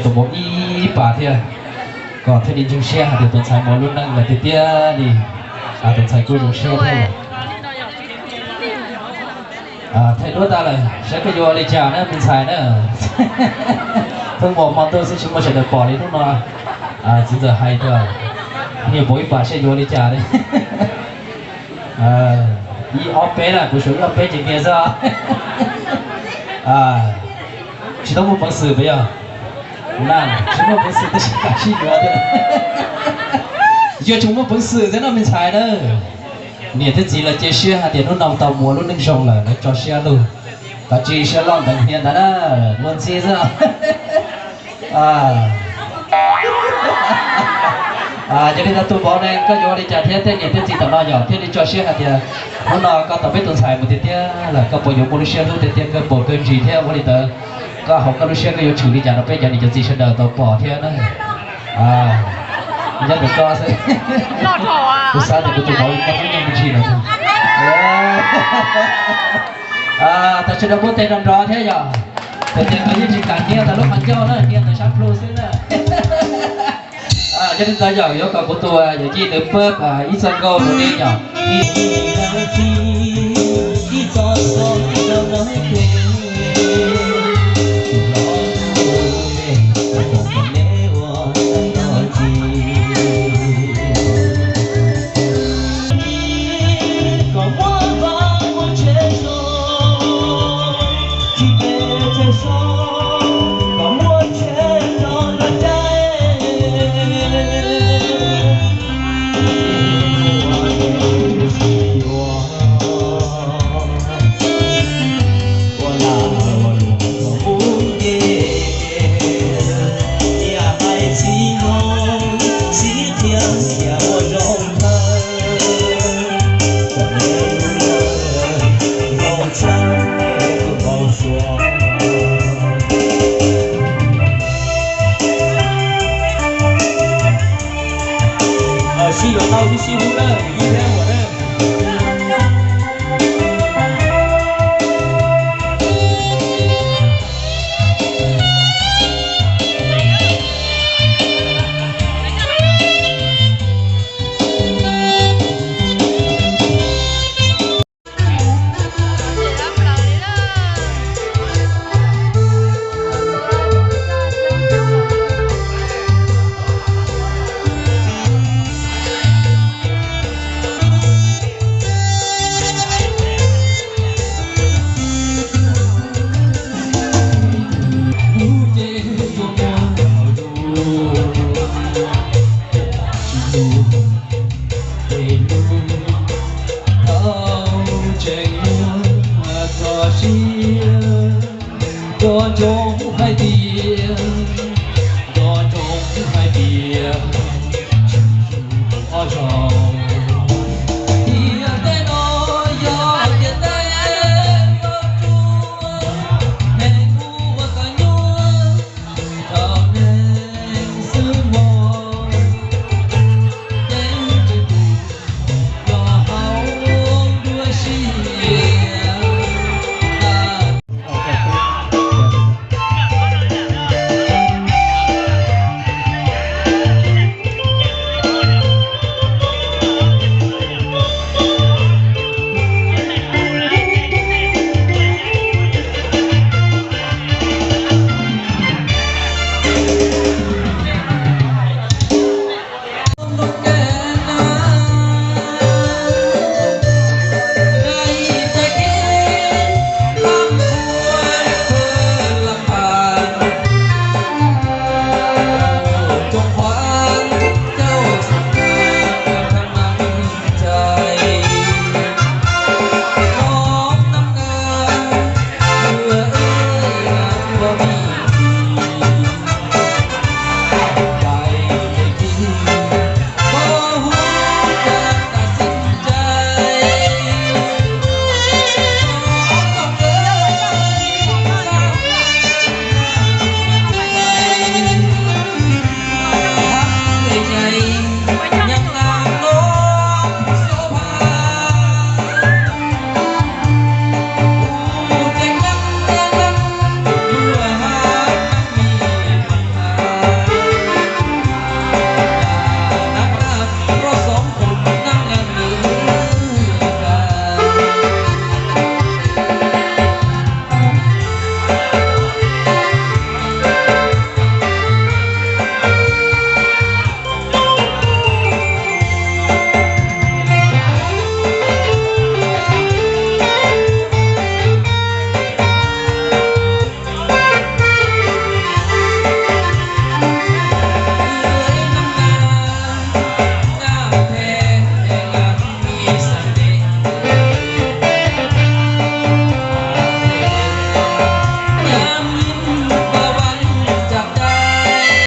Tus muam ib pas thiab, kom thiaj li ntseeg siab hais tias tus ntxhais muaj lub neej lawm tiag tiag li. Tus ntxhais kuj zoo siab thiab. Thaij duab tag lawm, saib koj yuav ua li cas na me ntxhais na. Pheej muaj hmo ntuj xwb tsis muaj sawv daws pom li hnub no. Txiv ntxawm hais tias, niam puas ib pas saib yuav ua li cas li. Ib ob peb na, kuv suav ib ob peb ces nyias xwb. Tsis tau muaj peev xwm puas yog? Na, tsis muaj peev xwm tab sis kav tsij yuav thiab. Yuav tseem muaj peev xwm thiab no me ntxhais na. Niam thiab txiv lawv cia siab hais tias hnub no tau mus ua lub neej zoo lawm lawv tso siab lug. Kav tsij siab loj ntev hniav ntawd na, luag ntxhi xwb. Yog li ntawd tus vauv ne, koj yuav ua li cas thiab tej niam tej txiv tom no yog thiaj li tso siab hais tias hnub no koj tau peb tus ntxhais mus tiag tiag lawm koj puas yuav muaj lub siab hlub tiag tiag kawg puas kawg ntsis thiab ua li ntawd, koj hauv koj lub siab koj yuav tshwm li cas rau peb cov niam cov txiv sawv daws tau pom thiab na. Nyob ntawm koj xwb. Kuv xav tias kuv tus vauv koj hnub nyoog me ntsis lawm. Tam sawv daws muab tes nrov nrov thiab yog, tias tias koj yeej tsis kam hnia ntawm lub qhov ncauj na, hnia ntawm sab plhu xwb na. Yog li ntawd yog yuav kom kuv tus yawm yij ntawd pab ib txoj nkauj rau nej yom. Sib yuav tau sib sib hlub na, ib thiab muam na.